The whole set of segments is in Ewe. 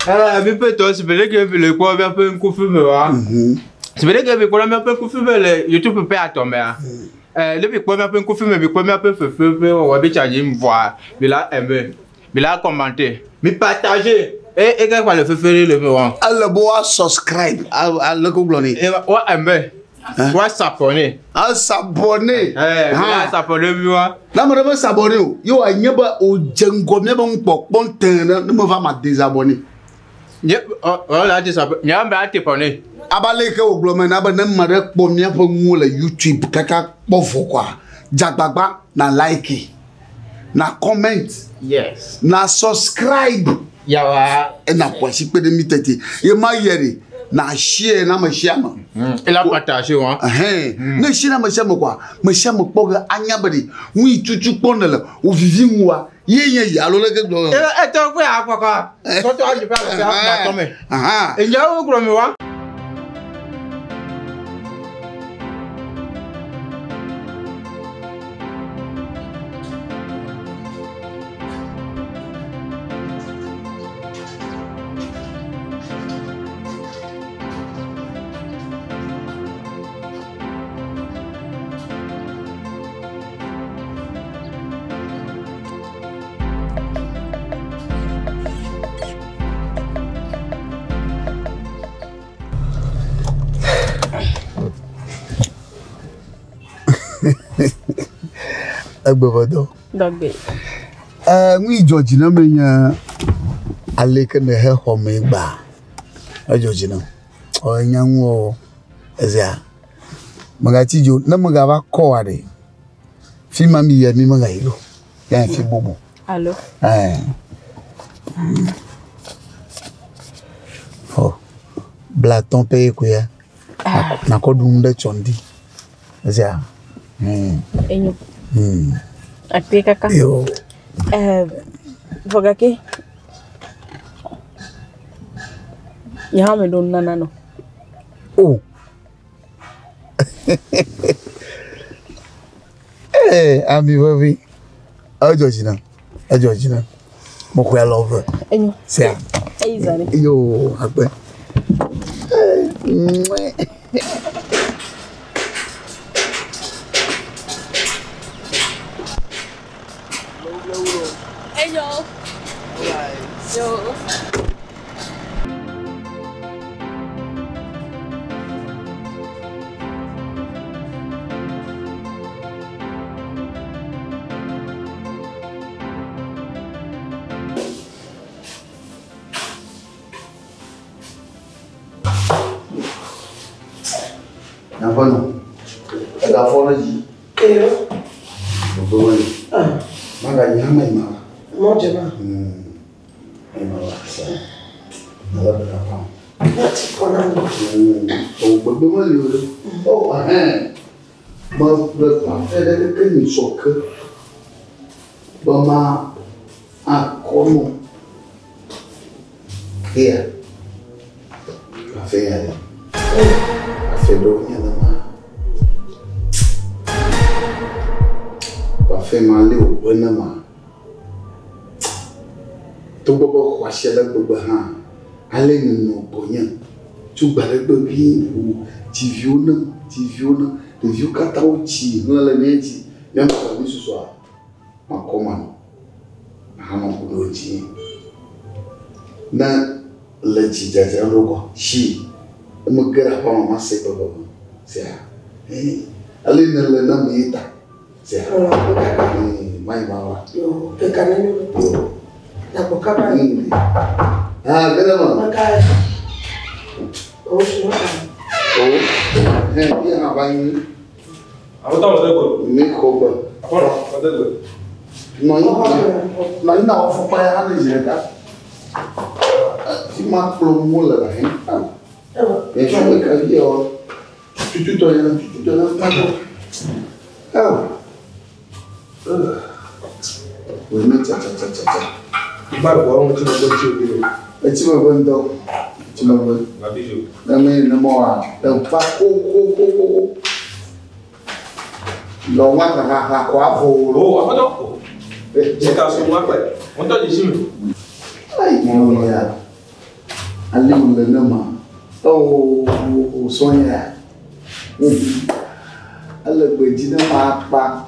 Eh, mi ƒe tɔ si be ɖeke mi le kpɔ míaƒe ŋkufi me wa. Si be ɖeke mi kpɔ míaƒe ŋkufi me le YouTube ƒe atɔ mea. Eh, ne mi kpɔ míaƒe ŋkufi me, mi kpɔ míaƒe fefe ƒe wɔwɔ bi tsa dzi vɔa, mi la aimer, mi la commenter, mi partager. E e ke kpa le fefe ɖe le me wa. Ele be woa subscribe ale ko gblɔ nɛ. E wa aimer, wa s'abonner. A s'abonner. Eh, mi la s'abonner mi wa. Ne ame ɖe me s'abonner o, ye wòanye be wòdze ŋgɔ míabe nukpɔkpɔ tẽ ɖe ne meva ma désabonner. Nye ɔ ɔ la désabonner, nye ame ate abonner. Abe ale yi ke wògblɔ me na be ne ame ɖe kpɔ míaƒe nuwo le YouTube kaka kpɔ vɔ koa, dze agbagba na like, na comment, Yes. na subscribe. Yawa. Ena ƒo asi kpe ɖe mí tete. Ye ma yɛ ɖe, na share na ame sia ame. Ela partager wa. Ɛhɛn. Ne share na ame sia ame koa, ame sia ame kpɔ ge anya be ɖe nu yi tutu kpɔ nèle wò vivi ŋua, ye nye yi alo leke gblɔ. E etɔ ƒe akpɔkɔ. Tɔtɔ adzi ƒe alɔ sia tɔ me. Ahan. Enyawo gblɔ mi wa. Egbe ƒe dɔ. Dɔgbe. Eh, nu yi dzɔ dzi na me nye ale ke nèhe xɔ me gbaa. Edzɔ dzi nam. Ɔ enya ŋuwɔwɔ. Ezea, megatsi dzo ne megava kɔ wa ɖe. Fi ma mi yia mi megayi ɖo. Ya fi bubu. Alo. Eh. Ɔ blatɔn pɛ koe ya. Nakɔ ɖu nu ɖe tsɔ ŋdi. Ezea. Enyo. Akpe kaka. Yo. Eh, vɔ gake nye hã meɖo nunana nɔ. O. Ee, ami vevi. Edzɔ dzi nam. Edzɔ dzi nam. Mexɔe alɔ ve. Enyo. Sea. Eyi zã ɖe. Yo, akpe. Mwah. Enyo. Yo. Nyaƒe nɔ. Egafɔ ɖe dzi. Eyo. Gbogbo wole. Magayi hã me ma. Mɔdze ma. Me ma wa sa. Ale be na pa. Mati kɔ na mi. O gbogbo meli o. O ahɛn. Me ƒle parfait ɖe keke nyi sɔ ke. Be ma akɔ nɔ. Eya. Parfait ya le. Parfait ɖewo nye le ma. Parfait ma le wòbe ne ma. Togbɔ be xɔasi ale gbegbe hã, ale nenɔ gbɔnye tso gbe aɖe gbe ʋĩi ʋu dzi viwo nam, dzi viwo nam. Ɖeviwo katã wotsi hlẽ le mía dzi. Míanɔ mi susɔa, makɔ ma nɔ. Ahanɔ ŋku ɖo dzi. Ne le tsi dzadzram ɖo kɔ, tsi. Ne mege ɖe aƒea me, mase gbegbe. Sea, ee, ale nèle nam ye ta. Sea, ee, mayi ma wa. Yo, keka ne nyo. Yo. Nagbɔ kaba. Ah, ge ɖe eme. Maka. O, si maka. O, hɛn, ye hã va nyi. Aƒetɔ me de gbe. Mi xɔ gbe. Aƒenɔ me de gbe. Nɔ anyi, nɔ anyi na wò afɔkpa ya hã ne zi ɖeka. Fi ma kplɔ nuwo le la hɛn. Yɛ fi ɖeka vi yɔ. Tututɔ yɛ, tututɔ yɛ, tatɔ. Eo. Wòye me tsa tsa tsa tsa tsa. Gba gbɔ ŋu tsi megbe tsi obi lo. Etsi megbe ŋutɔ. Etsi megbe. Gabi dzo. Ne me ne mɔ wa, eva ko ko ko ko ko. Lɔ wa xaxaxa kɔ avɔ wo. O aƒetɔ. Ɖeka so ŋu akpɛ. Ŋutɔ dzi si me. Ayi mɔ ya. Ale wòle ne ma. Oh, sɔnya. Ele gbe dzi ne ma akpa.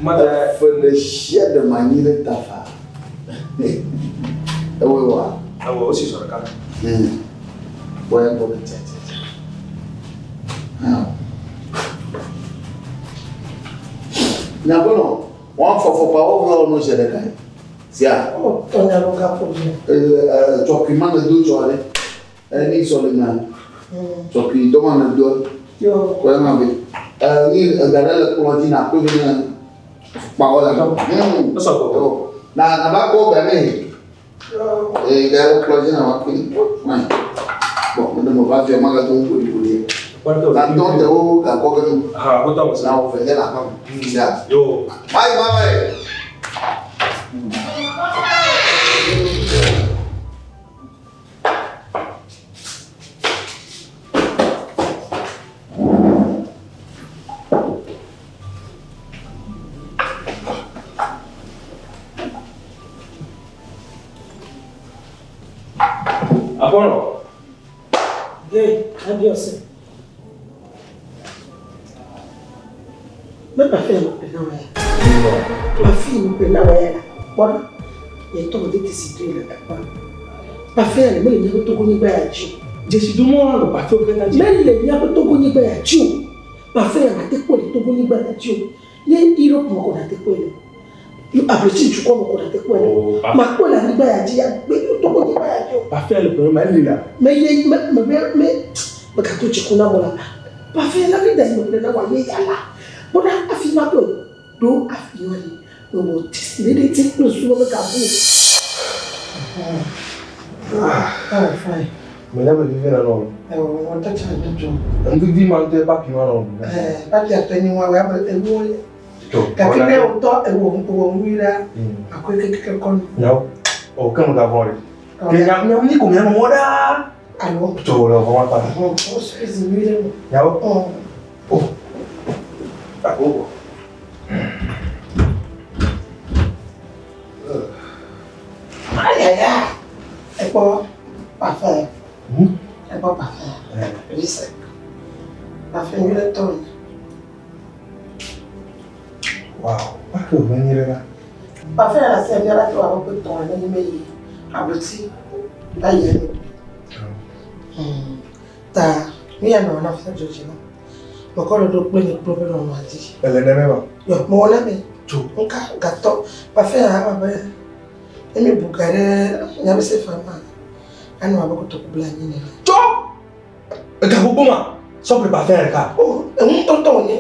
Efe ɖe sia ɖe ma anyi ɖe tafa. Ewɔe wa. Awɔ o si sɔrɔ kan. Bɔya gbɔ be tsa tsa tsa. Nyabɔnɔ, wɔn fɔfɔkpawo ʋlɔ nu zi ɖeka. Sia. Tɔnya lɔ ga ƒo dzi. Tsɔkui ma ne do tsɔ ɖe. Ni sɔle na. Tsɔkui dɔ ma ne do. Kɔe ma be. Ni ega ɖe le kplɔ dzi na kpe be ne kpawo le. Na na ba kɔ ga ne. Ga le kplɔ dzi na ba kpe. Bon, ne me va fia ma ga to ŋku ɖi ɖi. Na tɔ te wo ga kɔ ge nu. Ha, ko tɔ mo Na wo fɛ ne la kɔ. Sia. Yo. Bye bye. Apɔnɔ. Hey, abiose. Me pa fɛ mo pena wa ya. Ma fi mo pena wa ya la. Kpɔna. Ye tɔ de te si do le kpɔna. Pa fɛ le me le míaƒe togonyigba ya dzi o. Dzesidu mɔ la nɔ parfait wo katã dzi. Me le míaƒe togonyigba ya dzi o. Parfait ya nate kpɔe le togonyigba ya dzi o. Ne Europe me ko nate kpɔe le. Ablotsi dukɔ me ko nate kpɔe le. Ma kpɔe le anyigba ya dzi ya gbe togonyigba ya dzi o. Parfait le ƒe ma eli la. Me ye me me me me me gato dziku na mo la. Parfait la fi da yi me ƒle na wa ye ya la. Kpɔna afi ma kpɔe ɖo afi ma li. Me wɔ tisi ne ɖe ti kple susu me gabu. Ah, fine. Me nya be vivi na nɔ. Ɛwɔ wɔn tɔ tsa ne dzɔ. Nuvivi ma ŋutɔ papi ma nɔ. Ɛɛ papi atɔ nyi wa wa ewu ye. Tɔ. Gake ne wotɔ ewɔ ewɔ ŋui la, akɔe kekeke kɔ nu. Nyawo. O ke me gavɔ ɖe. Ke nya nya ni ko mia nɔ mɔ ɖaa. Alo. Tso le vɔ ma ta. O suizi nyui ɖe me. Nyawo. O. Ako wɔ. Ayaya. Ekpɔ parfum. Ekpɔ parfum. Lise. Parfum nyui ɖe tɔ. Wow. Wake wo nyi ɖe la. Parfum la se fia la to abe ƒe tɔn ene me yi ablotsi va yi eme. Ta nu ya nɔ na fia dzɔdzi na. Mekɔ ɖe ɖo kple nye kple ƒe nɔnɔa dzi. Ele nene ma. Yɔ mewɔ na mi. Tso. Nka gatɔ parfum ya abe ne mi bu ga ɖe míaƒe sefa ma anɔ abe kotoku bla anyi nene. Tso. Ega gbogbo ma. Sɔpri parfum ɖeka. O enu ŋutɔŋutɔ wònye.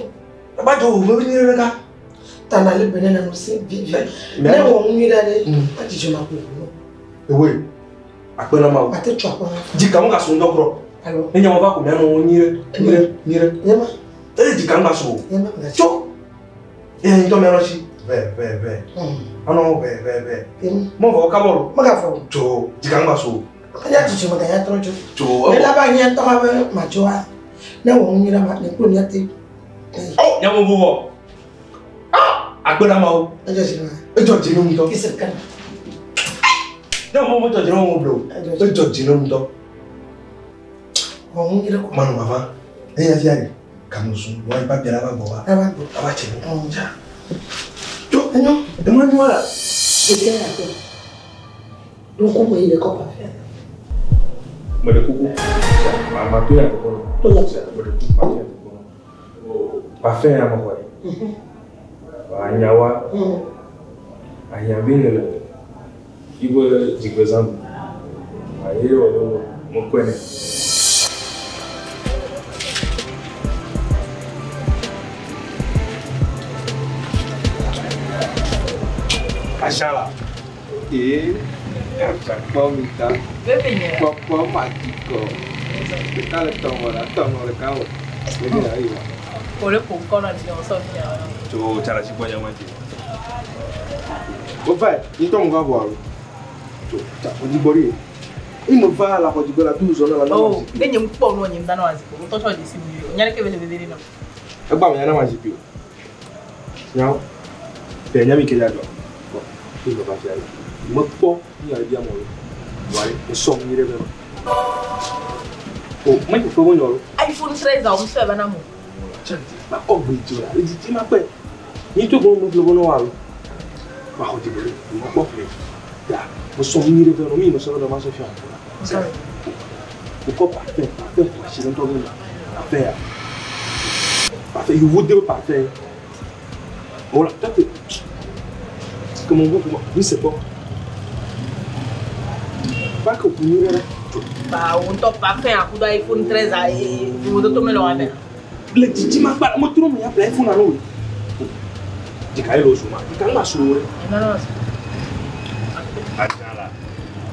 Aba dzo wo me nyi ɖe ɖeka. Ta na le be ne nanu si vivi. Ne wɔ nu nyui ɖe ɖe, adzidzɔ ma ƒo ʋu. Ewoe. Akpe na ma wo. Ate tso akɔ na. Dzika ŋu gaso ŋdɔ krɔ. Alo. Ne nyawo va ko mia nɔ wo nyi ɖe nyi ɖe nyi ɖe. Nye ma. Eye dzika ŋu gaso. Nye ma gaso. Tso. Eye ŋutɔ mia nɔ tsi. Vɛ vɛ vɛ. Anɔ vɛ vɛ vɛ. Mɔ vɔ kabɔ lo. Megavɔ o. Tso dzika ŋu gaso. Enya dzidzɔ me ganya trɔ dzo. Tso. Ne la va nye ŋutɔ be madzoa, ne wɔ nu nyui ɖe ma ne kple mía te. Ɔ nyawo vɔ. Ah! Akpe na ma wo. Edzɔ dzi na. Edzɔ dzi na ŋutɔ. Kisi kan. Ne wo medzɔ dzi na wo blo. Edzɔ dzi na ŋutɔ. Wɔ nu nyui ɖe ko. Manu vava. Eya fia ɖe. Kamusu wa yi papi la va gbɔ wa. Ava gbɔ. Ava tse nu. Tsa. Tso enyo. Ema nyua la. Ɖevi ya tɔ. Ɖo ŋku me yi le kɔ parfum. Me ɖe kuku. Ma to ya teƒe nɔ. To ya. Me ɖe kuku ma to ya teƒe nɔ. Parfum ya me xɔe. Anyawa. Ahiãvi nye le yiƒe dzigbezã ɖum. Aye wɔ be mekɔe nɛ. Ashala. Ee, kpɔ mi ta. Kpɔkpɔ ma dzi kɔ. Ɖeka le tɔmɔ la, tɔmɔ ɖeka wɔ. Ɖevi la yi wa. O le ƒo ŋkɔ na dzi sɔ fi ya. Tso tsara si gbɔ nya ma dzi. O va yi ŋutɔ mo va vɔ alo. Tso tsa xɔdzi gbɔ ɖe. Eyi me va la xɔdzi gbɔ la tu zɔ na la na ma Oh, zikpui. ne nye ŋkpɔ nu nye ŋda na ma zikpui. Ŋutɔ tsɔ dzi si mi. Nya ɖeke be le veve ɖe na. Egba me nya na ma zikpui o. Nyawo. Bɛ nya mi ke ya dzɔ. Bɔn, eyi me va fia ɖe. Mekpɔ nu ya bia mɔ lo. Wale, o sɔ mi yɛrɛ bɛ ma. O, ma yi fɛ ko ɲɔ. iPhone 13 a o sɔ bana mo. Chanti, ma kɔ gbe dzo la, le dzidzi ma kpɛ. Nyi to ko mo filo bɔ wa lo. Ma xɔ dzibɔ le, mo kpɔ ƒle. Ya, mo sɔ mi yɛrɛ bɛ no, mi mo sɔ bɛ ma sɔ fi hàn. O kɔ parfum, parfum xɔ asi ŋutɔ bɛ ma. Parfum ya. Parfum, yovo de be parfum. Voilà, toi t'es. Comment on voit comment Oui, c'est quoi? Pas que vous n'y Ba o ŋutɔ parfum akudo iPhone 13 a e vovototo mele wa me. Le dzidzi ma gba, mo trɔ me ya ƒle iPhone alo. Dzika ye le wo su ma, dzika ŋgba su wo ɖe. Non non. Adza la,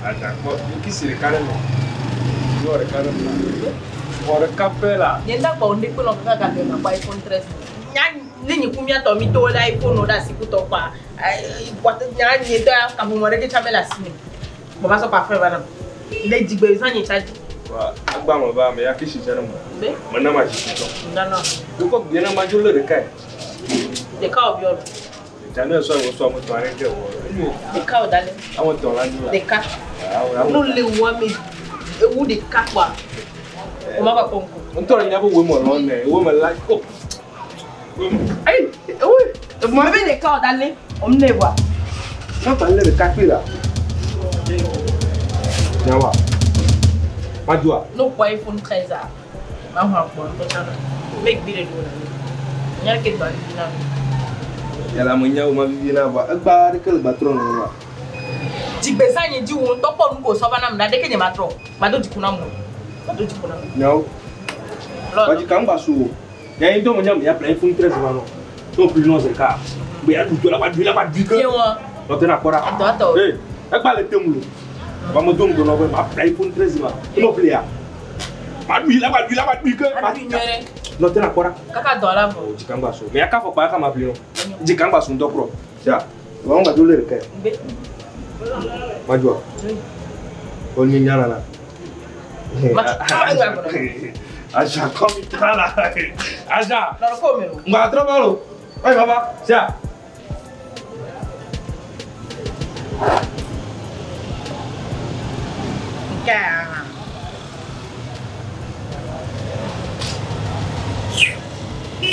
adza kpɔ kisi ɖeka ɖe me. Yɔ ɖeka ɖe me. Xɔ ɖeka pɛ la. Nye ŋutɔ kpɔ ŋɖe kpe nɔ kaka gake ma kpɔ iPhone 13. Nya ne nye ku miatɔ mi to le iPhone ɖe asi kutɔ kpa. Nya nye tɔ ya kaƒomɔ ɖeke tsã mele asi me. Bɔn ma sɔ parfum va nam. Le dzigbe zã nye tsa dzi. Wa agba me va me ya kisi dze ɖe me. Be Me na ma dzi tɔ. non non. Wokɔ gbe na ma dzo le ɖeka ye. Ɖeka wò biɔ. Dza ne sɔ wo sɔ ame tɔ aɖe dze wɔ. Ɖeka wò da le. Ame tɔ la nyo la. Ɖeka. Nu le wɔ ame ewu ɖeka kpɔa. O ma ba kpɔ ŋku. Ŋutɔ le nya be wo me lɔ ne, wo me la o. Ayi, ewo. Mɔ be ɖeka wò da le. O mu ne voa. Na ba le ɖeka kpi la. Nyawa. Madzoa. No kpɔ iPhone 13 a. Ma xɔ akpɔ ŋutɔ tsã na. Me gbi ɖe ɖo na mi. Nya ke dɔ vivi na mi. Yàrá mo nya wo ma vivi na va. Egba ɖeke le gbatrɔ nɔ wa. Dzigbezã nye dzi wo ŋutɔ kpɔ nu ko sɔ va nam ɖa ɖeke nye ma trɔ. Ma do dziku na mo. Ma do dziku na mo. Nyawo. Lɔ. Wadi kan gba su o. Nya yi ŋutɔ mo nya mo ya ƒle iPhone 13 va nɔ. No ƒli nɔ zeka. Be ya ɖu la wa ɖu la wa ɖu ke. Ye wɔ. Nɔte na kpɔ ɖa. Edɔ atɔ. Ee, egba le tem lo. Va mo do ŋgɔ nɔ be ma ƒle iPhone 13 va. No ƒle ya. Ma ɖui la wa ɖui la wa ɖui ke. Aɖui nyuie ɖe. Nɔte na kpɔ ɖa. Kaka dɔ la vɔ. O dzika ŋgba su. Mɛ ya ka fɔ kpa ya ka ma ƒli nɔ. Dzika ŋgba su ŋutɔ krɔ. Sia. Wa ŋgba dzo le ɖeka. Be. Madzoa. O nye nya nana. Ma tso ŋgba gbɔdɔ. Aja kɔ mi tra la. Aja. Lɔrɔ ko mi lo. Ŋgba trɔ va lo. Oye baba. Sia. Nka.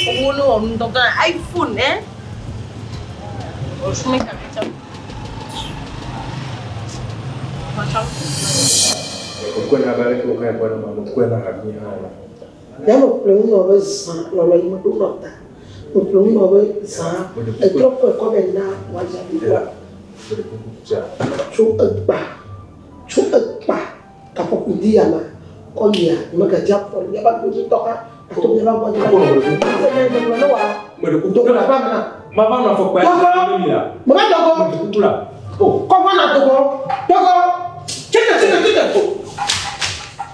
Owó ní ọ̀run dandan iPhone ẹ́. Ọ̀ṣun mi kàwé jẹ́. Okwe na abale ke okwe na ma okwe na ha mi ha la. Ya me ƒle ŋu nɔ be zã lɔlɔ yi me ɖo nɔ ta. Me ƒle ŋu nɔ be zã etrɔ kɔe kɔ vɛ na wòadza bliboa. Tso egba tso egba kaƒoƒo di ya ma kɔ yia megadze afɔ le miaba gbedzi tɔ ka ato miaba gbɔ dzi. Ne wa dogo le aƒea me na. Ma va na fɔkpa Dogo! mi la. Me va dogo. Kuku la. O. Kɔ va na dogo. Dogo. Tsite tsite tsite.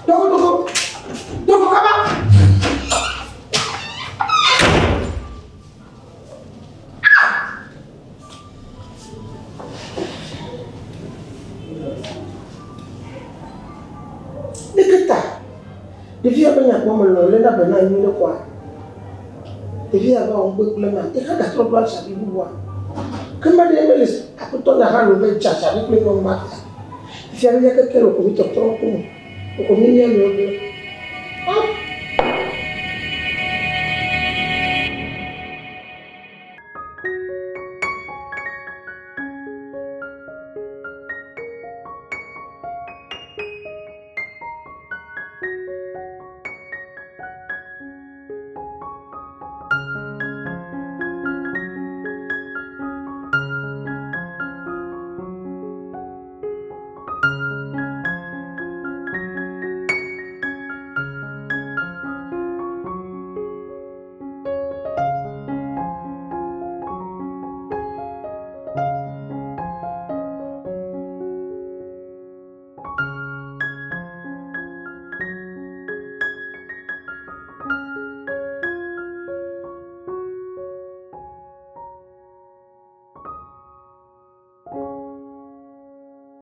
Dogo dogo. Dogo kaba. Ɖeke ta ɖevia be nyakpɔ me lɔ lé na be na nyui ɖe kɔa. Ɖevia va wɔ ŋgbegblẽ ma eha gatrɔ ɖo asabi bubua. Ke ma ɖe mele aƒetɔ na hã lo be dze asabi kple nyɔnu ma fia. Fia be mía keke le ko mi tɔtrɔ ŋkume. Ko mi mía nɔewo gblẽ.